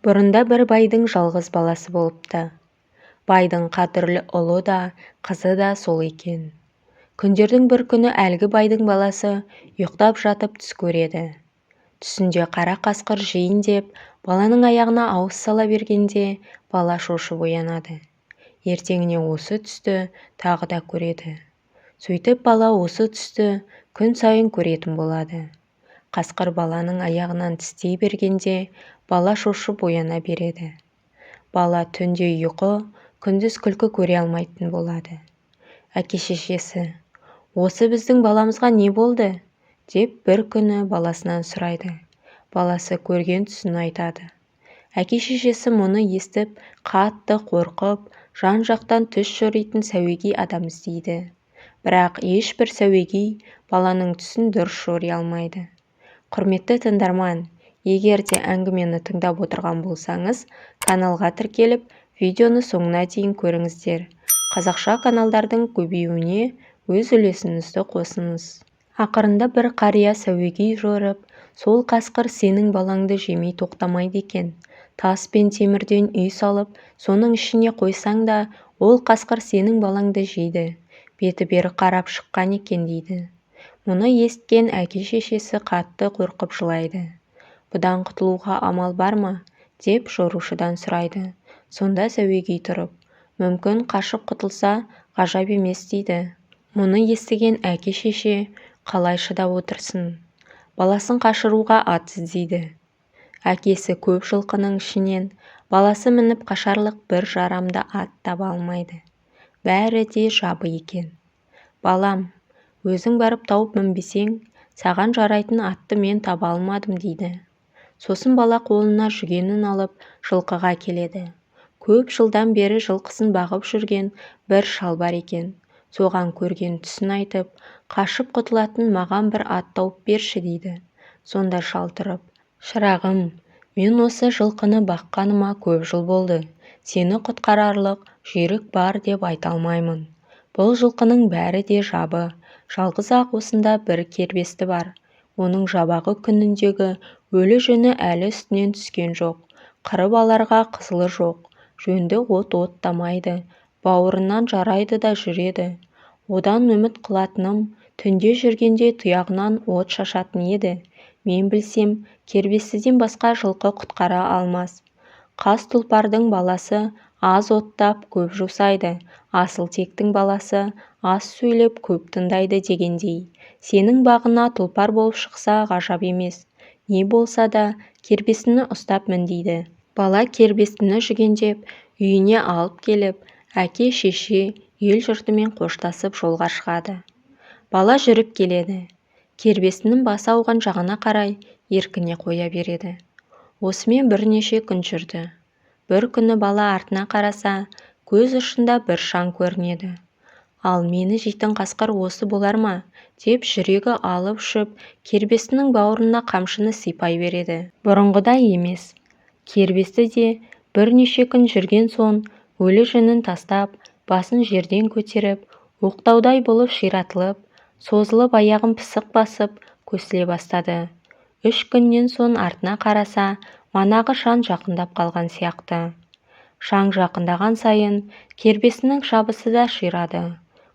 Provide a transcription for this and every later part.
Бұрында бір байдың жалғыз баласы болыпты. Байдың қадірлі ұлы да, қызы да сол екен. Күндердің бір күні әлгі байдың баласы ұйықтап жатып түс көреді. Түсінде қара қасқыр жейін деп баланың аяғына ауыз сала бергенде бала шошып оянады. Ертеңіне осы түсті тағы да көреді. Сөйтіп бала осы түсті күн сайын көретін болады. Қасқыр баланың аяғынан тістей бергенде бала шошып ояна береді. Бала түнде ұйқы, күндіз күлкі көре алмайтын болады. Әке-шешесі, «Осы біздің баламызға не болды?» деп бір күні баласынан сұрайды. Баласы көрген түсін айтады. Әке-шешесі мұны естіп, қатты қорқып, жан-жақтан түс жоритын сәуегей адам іздейді. Бірақ ешбір сәуегей баланың түсін дұрыс жори алмайды. Құрметті тыңдарман, егер де әңгімені тыңдап отырған болсаңыз, каналға тіркеліп, видеоны соңына дейін көріңіздер. Қазақша каналдардың көбеюіне өз үлесіңізді қосыңыз. Ақырында бір қария сәуегей жорып, сол қасқыр сенің балаңды жемей тоқтамайды екен. Тас пен темірден үй салып, соның ішіне қойсаң да, ол қасқыр сенің балаңды жейді. Беті бері қарап шыққан екен дейді. Мұны есіткен әке-шешесі қатты қорқып жылайды. Бұдан құтылуға амал бар ма? Деп жорушыдан сұрайды. Сонда сәуегей тұрып, мүмкін қашып құтылса, ғажап емес дейді. Мұны естіген әке-шеше қалай шыдап отырсын? Баласын қашыруға ат іздейді. Әкесі көп жылқының ішінен баласы мініп қашарлық бір жарамды ат таба алмайды. Бәрі де жабы екен. Балам, өзің барып тауып мінбесең, саған жарайтын атты мен таба алмадым дейді. Сосын бала қолына жүгенін алып жылқыға келеді. Көп жылдан бері жылқысын бағып жүрген бір шал бар екен. Соған көрген түсін айтып, қашып құтылатын маған бір ат тауып берші дейді. Сонда шал тұрып, шырағым, мен осы жылқыны баққаныма көп жыл болды. Сені құтқарарлық жүйрік бар деп айта алмаймын. Бұл жылқының бәрі де жабы, жалғыз-ақ осында бір кербесті бар. Оның жабағы күніндегі өлі жүні әлі үстінен түскен жоқ. Қырып аларға қызылы жоқ. Жөнді от оттамайды, бауырынан жарайды да жүреді. Одан үміт қылатыным, түнде жүргенде тұяғынан от шашатын еді. Мен білсем, кербестіден басқа жылқы құтқара алмас. Қас тұлпардың баласы аз оттап көп жусайды, асыл тектің баласы аз сөйлеп көп тыңдайды дегендей. Сенің бағына тұлпар болып шықса ғажап емес. Не болса да кербестіні ұстап мін дейді. Бала кербестіні жүгендеп, үйіне алып келіп, әке-шеше, ел-жұртымен қоштасып жолға шығады. Бала жүріп келеді. Кербестінің басы ауған жағына қарай еркіне қоя береді. Осымен бірнеше күн жүрді. Бір күні бала артына қараса, көз ұшында бір шаң көрінеді. Ал мені жейтін қасқыр осы болар ма, деп жүрегі алып ұшып, кербестінің бауырына қамшыны сипай береді. Бұрынғыдай емес. Кербесті де бірнеше күн жүрген соң өлі жүнін тастап, басын жерден көтеріп, оқтаудай болып ширатылып, созылып аяғын пысық басып, көсіле бастады. 3 күннен соң артына қараса, манағы шаң жақындап қалған сияқты. Шаң жақындаған сайын кербестінің шабысы да ширады.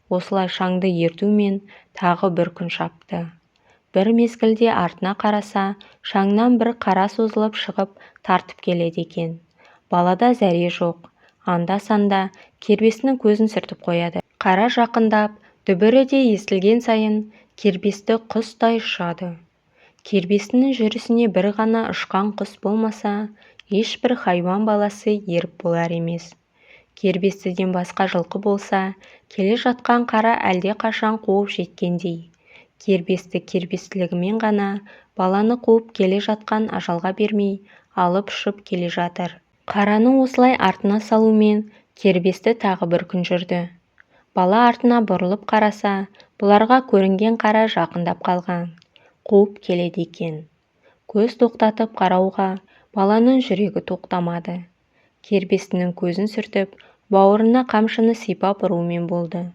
Осылай шаңды ертумен тағы бір күн шапты. Бір мезгілде артына қараса, шаңнан бір қара созылып шығып тартып келеді екен. Балада зәре жоқ. Анда-санда кербестінің көзін сүртіп қояды. Қара жақындап, дүбірі де естілген сайын кербесті құстай ұшады. Кербестінің жүрісіне бір ғана ұшқан құс болмаса, ешбір хайуан баласы еріп болар емес. Кербестіден басқа жылқы болса, келе жатқан қара әлде қашан қуып жеткендей. Кербесті кербестілігімен ғана баланы қуып келе жатқан ажалға бермей, алып ұшып келе жатыр. Қараны осылай артына салумен кербесті тағы бір күн жүрді. Бала артына бұрылып қараса, бұларға көрінген қара жақындап қалған, қуып келеді екен. Көз тоқтатып қарауға баланың жүрегі тоқтамады. Кербестінің көзін сүртіп, бауырына қамшыны сипап ұрумен болды.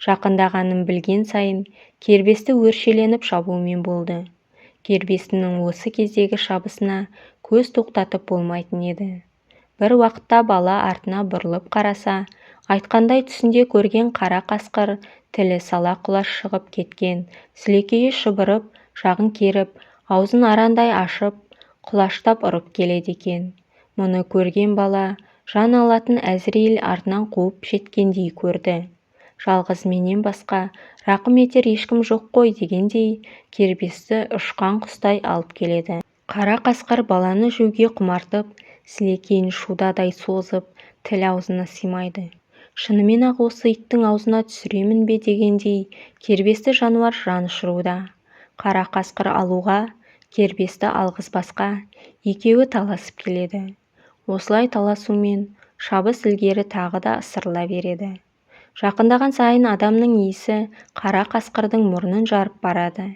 Жақындағанын білген сайын кербесті өршеленіп шабумен болды. Кербестінің осы кездегі шабысына Көз тоқтатып болмайтын еді. Бір уақытта бала артына бұрылып қараса, айтқандай түсінде көрген қара қасқыр тілі сала құлаш шығып кеткен, сілекейі шұбырып, жағын керіп, аузын арандай ашып, құлаштап ұрып келеді екен. Мұны көрген бала жан алатын Әзірейіл артынан қуып жеткендей көрді. Жалғыз менен басқа рақым етер ешкім жоқ қой дегендей, кербесті ұшқан құстай алып келеді. Қара қасқыр баланы жеуге құмартып, сілекейін шудадай созып, тіл аузына сыймайды. Шынымен-ақ осы иттің аузына түсіремін бе дегендей, кербесті жануар жан ұшыруда. Қара қасқыр алуға, кербесті алғызбасқа екеуі таласып келеді. Осылай таласумен шабыс ілгері тағы да ысырыла береді. Жақындаған сайын адамның иісі қара қасқырдың мұрнын жарып барады.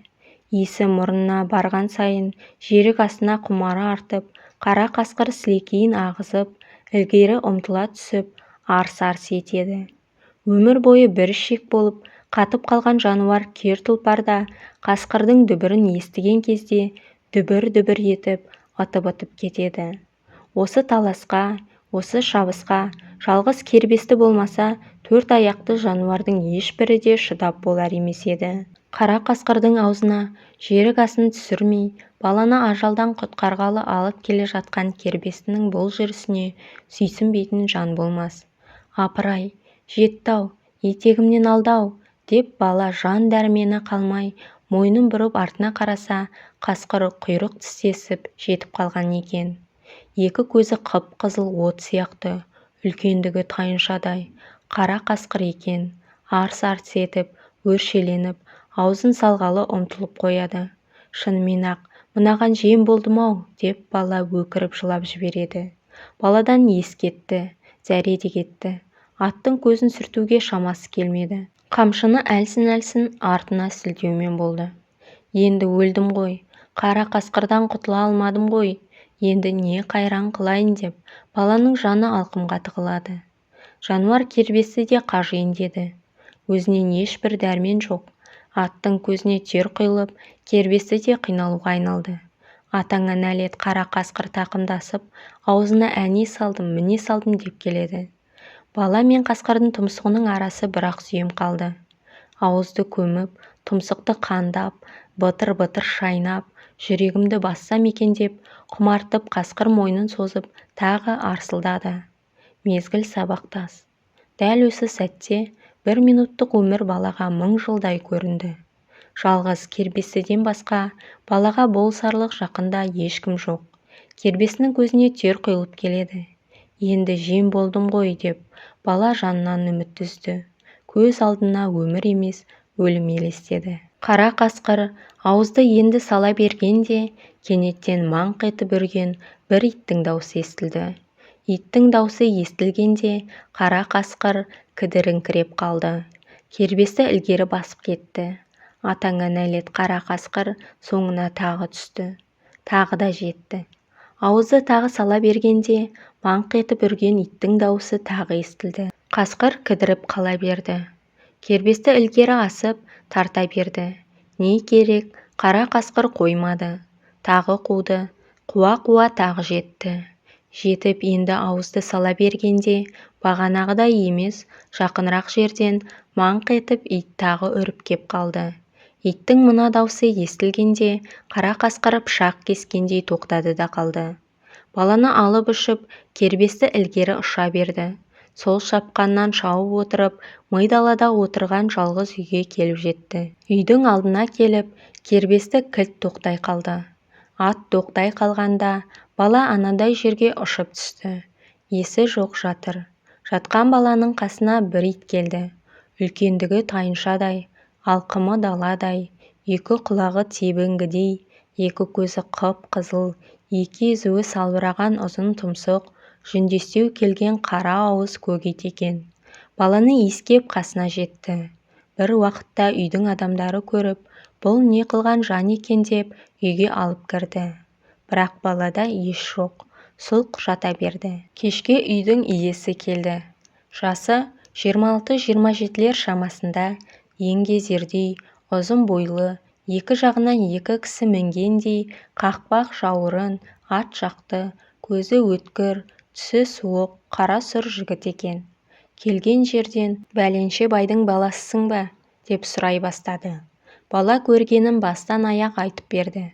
Иісі мұрнына барған сайын жерік асына құмары артып, қара қасқыр сілекейін ағызып, ілгері ұмтыла түсіп, арс-арс етеді. Өмір бойы бір ішек болып қатып қалған жануар кер тұлпар да қасқырдың дүбірін естіген кезде дүбір-дүбір етіп, ытып-ытып кетеді. Осы таласқа, осы шабысқа жалғыз кербесті болмаса, төрт аяқты жануардың ешбірі де шыдап болар емес еді. Қара қасқырдың аузына жерік асын түсірмей, баланы ажалдан құтқарғалы алып келе жатқан кербестінің бұл жүрісіне сүйсінбейтін жан болмас. Апыр-ай, жетті-ау, етегімнен алды-ау, деп бала жан дәрмені қалмай, мойнын бұрып артына қараса, қасқыр құйрық тістесіп жетіп қалған екен. Екі көзі қып-қызыл от сияқты, үлкендігі тайыншадай, қара қасқыр екен. Арс-арс етіп, өршеленіп, аузын салғалы ұмтылып қояды. Шынымен-ақ, мынаған жем болдым-ау, деп бала өкіріп жылап жібереді. Баладан ес кетті, зәре де кетті. Аттың көзін сүртуге шамасы келмеді. Қамшыны әлсін-әлсін артына сілтеумен болды. Енді өлдім ғой, қара қасқырдан құтыла алмадым ғой, енді не қайран қылайын деп баланың жаны алқымға тығылады. Жануар кербесті де қажиын деді. Өзінен ешбір дәрмен жоқ. Аттың көзіне тер құйылып, кербесті де қиналуға айналды. Атаңа нәлет қара қасқыр тақымдасып, аузына әне салдым, міне салдым деп келеді. Бала мен қасқырдың тұмсығының арасы бір-ақ сүйем қалды. Ауызды көміп, тұмсықты қандап, бытыр-бытыр шайнап, жүрегімді бассам екен деп, құмартып қасқыр мойнын созып, тағы арсылдады. Мезгіл сабақтас. Дәл осы сәтте бір минуттық өмір балаға мың жылдай көрінді. Жалғыз кербестіден басқа балаға болысарлық жақында ешкім жоқ. Кербестінің көзіне тер құйылып келеді. Енді жем болдым ғой деп бала жанынан үміт үзді. Көз алдына өмір емес, өлім елестеді. Қара қасқыр ауызды енді сала бергенде кенеттен маңқ етіп үрген бір иттің даусы естілді. Иттің даусы естілгенде қара қасқыр кідіріңкіреп қалды. Кербесті ілгері басып кетті. Атаңа нәлет қара қасқыр соңына тағы түсті. Тағы да жетті. Ауызды тағы сала бергенде маңқ етіп үрген иттің даусы тағы естілді. Қасқыр кідіріп қала берді. Кербесті ілгері асып, тарта берді. Не керек, қара қасқыр қоймады. Тағы қуды. Қуа-қуа тағы жетті. Жетіп енді ауызды сала бергенде бағанағыдай емес, жақынырақ жерден маңқ етіп ит тағы үріп кеп қалды. Иттің мына даусы естілгенде қара қасқыр пышақ кескендей тоқтады да қалды. Баланы алып ұшып, кербесті ілгері ұша берді. Сол шапқаннан шауып отырып, ми далада отырған жалғыз үйге келіп жетті. Үйдің алдына келіп, кербесті кілт тоқтай қалды. Ат тоқтай қалғанда бала анадай жерге ұшып түсті. Есі жоқ жатыр. Жатқан баланың қасына бір ит келді. Үлкендігі тайыншадай, алқымы даладай, екі құлағы тебінгідей, екі көзі қып-қызыл, екі езуі салбыраған ұзын тұмсық, жүндестеу келген қара ауыз көк ит екен. Баланы иіскеп қасына жетті. Бір уақытта үйдің адамдары көріп, бұл не қылған жан екен деп үйге алып кірді. Бірақ балада ес жоқ, сұлқ жата берді. Кешке үйдің иесі келді. Жасы 26-27-лер шамасында, еңгезердей, ұзын бойлы, екі жағынан екі кісі мінгендей қақпақ жауырын, Ат жақты, көзі өткір, түсі суық, қара сұр жігіт екен. Келген жерден: "Бәленше байдың баласысың ба?" деп сұрай бастады. Бала көргенін бастан-аяқ айтып берді.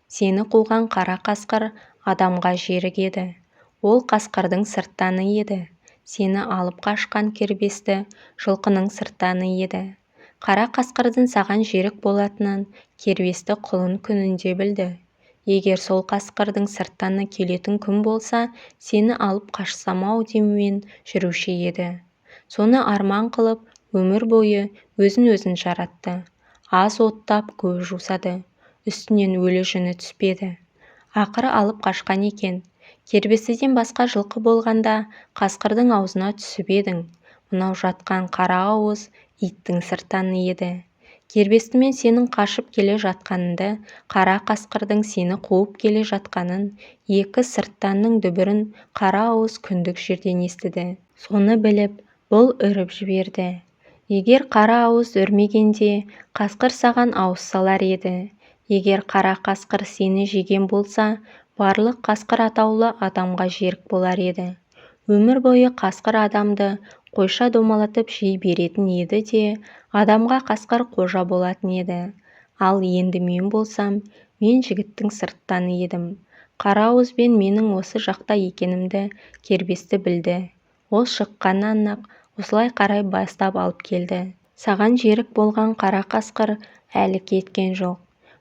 "Сені қуған қара қасқыр адамға жерік еді. Ол қасқырдың сырттаны еді. Сені алып қашқан кербесті жылқының сырттаны еді. Қара қасқырдың саған жерік болатынын кербесті құлын күнінде білді. Егер сол қасқырдың сырттаны келетін күн болса, сені алып қашсам-ау деумен жүруші еді. Соны арман қылып, өмір бойы өзін-өзі жаратты. Аз оттап, көп жусады. Үстінен өлі жүні түспеді. Ақыры алып қашқан екен. Кербестіден басқа жылқы болғанда қасқырдың аузына түсіп едің. Мынау жатқан қара ауыз иттің сырттаны еді. Кербестімен сенің қашып келе жатқаныңды, қара қасқырдың сені қуып келе жатқанын, екі сырттанның дүбірін қара ауыз күндік жерден естіді. Соны біліп, бұл үріп жіберді. Егер қара ауыз үрмегенде, қасқыр саған ауыз салар еді. Егер қара қасқыр сені жеген болса, барлық қасқыр атаулы адамға жерік болар еді. Өмір бойы қасқыр адамды қойша домалатып жей беретін еді де, адамға қасқыр қожа болатын еді. Ал енді мен болсам, мен жігіттің сырттаны едім. Қара ауызбен менің осы жақта екенімді кербесті білді. Ол шыққаннан-ақ осылай қарай бастап алып келді. Саған жерік болған қара қасқыр әлі кеткен жоқ.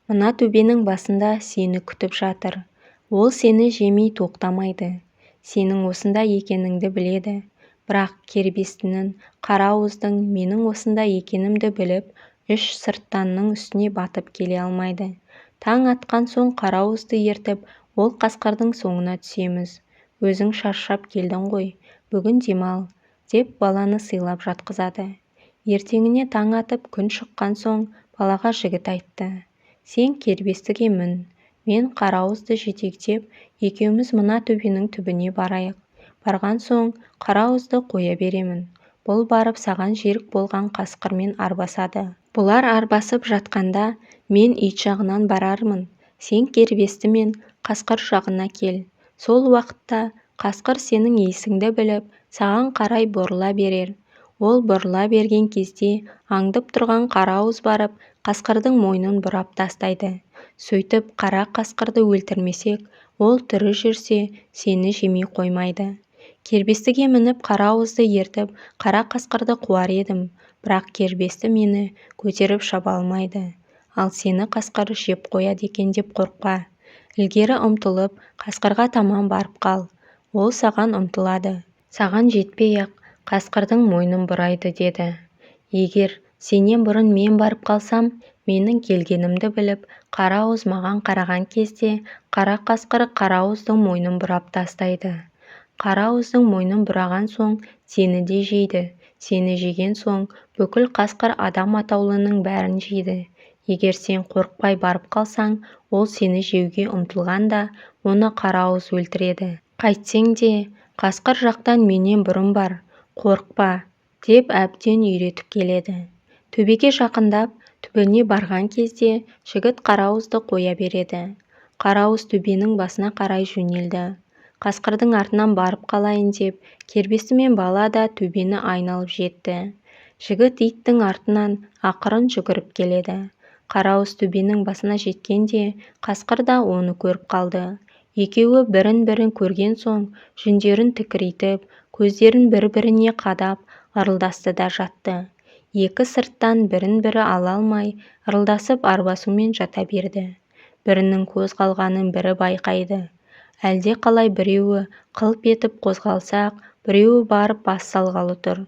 Мына төбенің басында сені күтіп жатыр. Ол сені жемей тоқтамайды. Сенің осында екеніңді біледі. Бірақ кербестінің, қара ауыздың менің осында екенімді біліп, үш сырттанның үстіне батып келе алмайды. Таң атқан соң қара ауызды ертіп, ол қасқырдың соңына түсеміз. Өзің шаршап келдің ғой, бүгін демал", деп баланы сыйлап жатқызады. Ертеңіне таң атып күн шыққан соң балаға жігіт айтты: "Сен кербестіге мін, мен қара ауызды жетектеп, екеуміз мына төбенің түбіне барайық. Барған соң қара ауызды қоя беремін. Бұл барып саған жерік болған қасқырмен арбасады. Бұлар арбасып жатқанда мен ит жағынан барармын. Сен кербестімен қасқыр жағына кел. Сол уақытта қасқыр сенің иісіңді біліп, саған қарай бұрыла берер. Ол бұрыла берген кезде аңдып тұрған қара ауыз барып қасқырдың мойнын бұрап тастайды. Сөйтіп қара қасқырды өлтірмесек, ол тірі жүрсе, сені жемей қоймайды. Кербестіге мініп қара ауызды ертіп, қара қасқырды қуар едім, бірақ кербесті мені көтеріп шаба алмайды. Ал сені қасқыр жеп қояды екен деп қорықпа. Ілгері ұмтылып, қасқырға таман барып қал. Ол саған ұмтылады. Саған жетпей-ақ қасқырдың мойнын бұрайды", деді. "Егер сенен бұрын мен барып қалсам, менің келгенімді біліп, қара ауыз маған қараған кезде қара қасқыр қара ауыздың мойнын бұрап тастайды. Қара ауыздың мойнын бұраған соң сені де жейді. Сені жеген соң бүкіл қасқыр адам атаулының бәрін жейді. Егер сен қорықпай барып қалсаң, ол сені жеуге ұмтылғанда оны қара ауыз өлтіреді. Қайтсең де қасқыр жақтан менен бұрын бар, қорықпа", деп әбден үйретіп келеді. Төбеге жақындап, түбіне барған кезде жігіт қара ауызды қоя береді. Қара ауыз төбенің басына қарай жөнелді. Қасқырдың артынан барып қалайын деп, кербесті мен бала да төбені айналып жетті. Жігіт иттің артынан ақырын жүгіріп келеді. Қара ауыз төбенің басына жеткенде қасқыр да оны көріп қалды. Екеуі бірін-бірі көрген соң жүндерін тікірейтіп, көздерін бір-біріне қадап, ырылдасты да жатты. Екі сырттан бірін-бірі ала алмай, ырылдасып арбасумен жата берді. Бірінің қозғалғанын бірі байқайды. Әлде қалай біреуі қылп етіп қозғалса-ақ, біреуі барып бас салғалы тұр.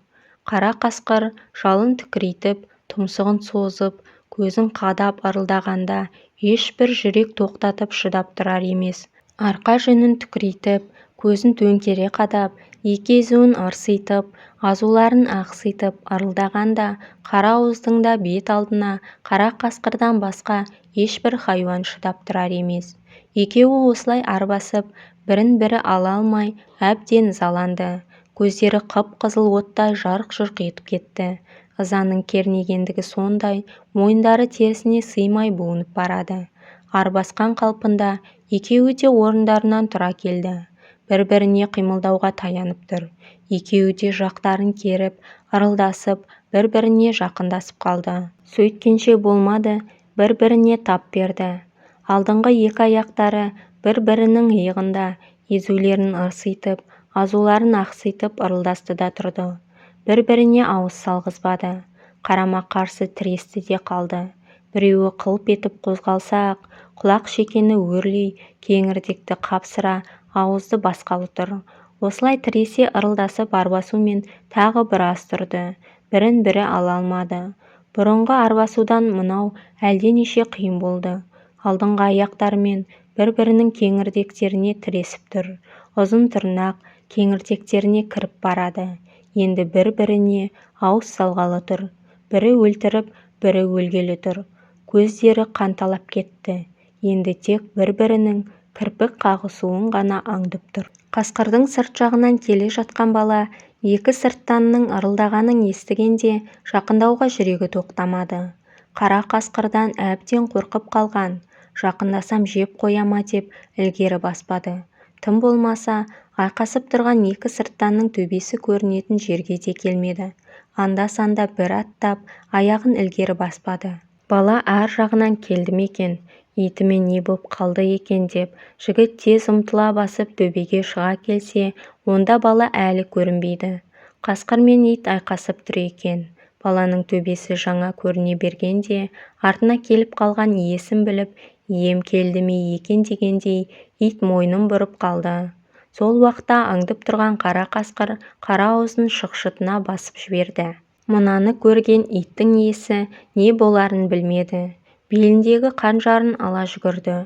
Қара қасқыр жалын тікірейтіп, тұмсығын созып, көзін қадап ырылдағанда ешбір жүрек тоқтатып шыдап тұрар емес. Арқа жүнін тікірейтіп, көзін төңкере қадап, екі езуін ырситып, азуларын ақситып ырылдағанда қара ауыздың да бет алдына қара қасқырдан басқа ешбір хайуан шыдап тұрар емес. Екеуі осылай арбасып, бірін-бірі ала алмай әбден ызаланды. Көздері қып-қызыл оттай жарқ-жұрқ етіп кетті. Ызаның кернегендігі сондай, мойындары терісіне сыймай буынып барады. Арбасқан қалпында екеуі де орындарынан тұра келді. Бір-біріне қимылдауға таянып тұр. Екеуі де жақтарын керіп, ырылдасып, бір-біріне жақындасып қалды. Сөйткенше болмады, бір-біріне тап берді. Алдыңғы екі аяқтары бір-бірінің иығында, езулерін ырситып, азуларын ақситып ырылдасты да тұрды. Бір-біріне ауыз салғызбады. Қарама-қарсы тіресті де қалды. Біреуі қылп етіп қозғалса-ақ, құлақ шекені өрлей, кеңірдекті қапсыра ауызды басқалы тұр. Осылай тіресе ырылдасып арбасумен тағы біраз тұрды. Бірін-бірі ала алмады. Бұрынғы арбасудан мынау әлденеше қиын болды. Алдыңғы аяқтарымен бір-бірінің кеңірдектеріне тіресіп тұр. Ұзын тырнақ кеңірдектеріне кіріп барады. Енді бір-біріне ауыз салғалы тұр. Бірі өлтіріп, бірі өлгелі тұр. Көздері қанталап кетті. Енді тек бір-бірінің кірпік қағысуын ғана аңдып тұр. Қасқырдың сырт жағынан келе жатқан бала екі сырттанның ырылдағанын естігенде жақындауға жүрегі тоқтамады. Қара қасқырдан әбден қорқып қалған, жақындасам жеп қоя ма деп ілгері баспады. Тым болмаса, айқасып тұрған екі сырттанның төбесі көрінетін жерге де келмеді. Анда-санда бір аттап, аяғын ілгері баспады. Бала ар жағынан келді ме екен, итіме не боп қалды екен деп, жігіт тез ұмтыла басып төбеге шыға келсе, онда бала әлі көрінбейді. Қасқыр мен ит айқасып тұр екен. Баланың төбесі жаңа көріне бергенде, артына келіп қалған иесін біліп, ием келді ме екен дегендей, ит мойнын бұрып қалды. Сол уақытта аңдып тұрған қара қасқыр қара аузын шықшытына басып жіберді. Мынаны көрген иттің иесі не боларын білмеді. Беліндегі қанжарын ала жүгірді.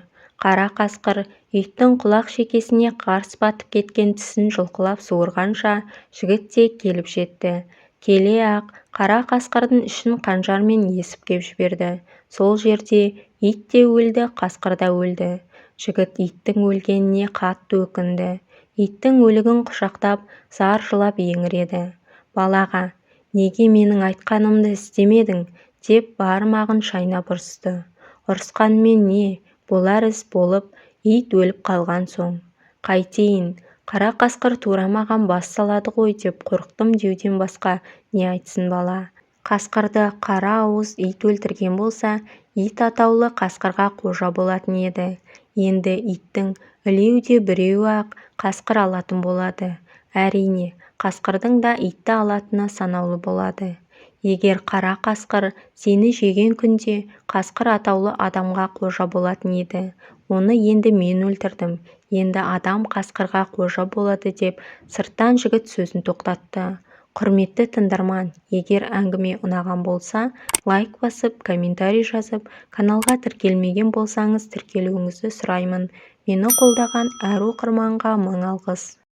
Қара қасқыр иттің құлақ шекесіне қарс батып кеткен тісін жұлқылап суырғанша жігіт те келіп жетті. Келе-ақ қара қасқырдың ішін қанжармен есіп кеп жіберді. Сол жерде ит те өлді, қасқыр да өлді. Жігіт иттің өлгеніне қатты өкінді. Иттің өлігін құшақтап, зар жылап еңіреді. Балаға, неге менің айтқанымды істемедің, деп бармағын шайнап ұрысты. Ұрысқанмен не, болар іс болып, ит өліп қалған соң. Қайтейін, қара қасқыр тура маған бас салады ғой деп қорықтым деуден басқа не айтсын бала. Қасқырды қара ауыз ит өлтірген болса, ит атаулы қасқырға қожа болатын еді. Енді иттің ілеуде біреуі-ақ қасқыр алатын болады. Әрине, қасқырдың да итті алатыны санаулы болады. Егер қара қасқыр сені жеген күнде қасқыр атаулы адамға қожа болатын еді. Оны енді мен өлтірдім. Енді адам қасқырға қожа болады деп сырттан жігіт сөзін тоқтатты. Құрметті тыңдарман, егер әңгіме ұнаған болса, лайк басып, комментарий жазып, каналға тіркелмеген болсаңыз тіркелуіңізді сұраймын. Мені қолдаған әр оқырманға мың алғыс.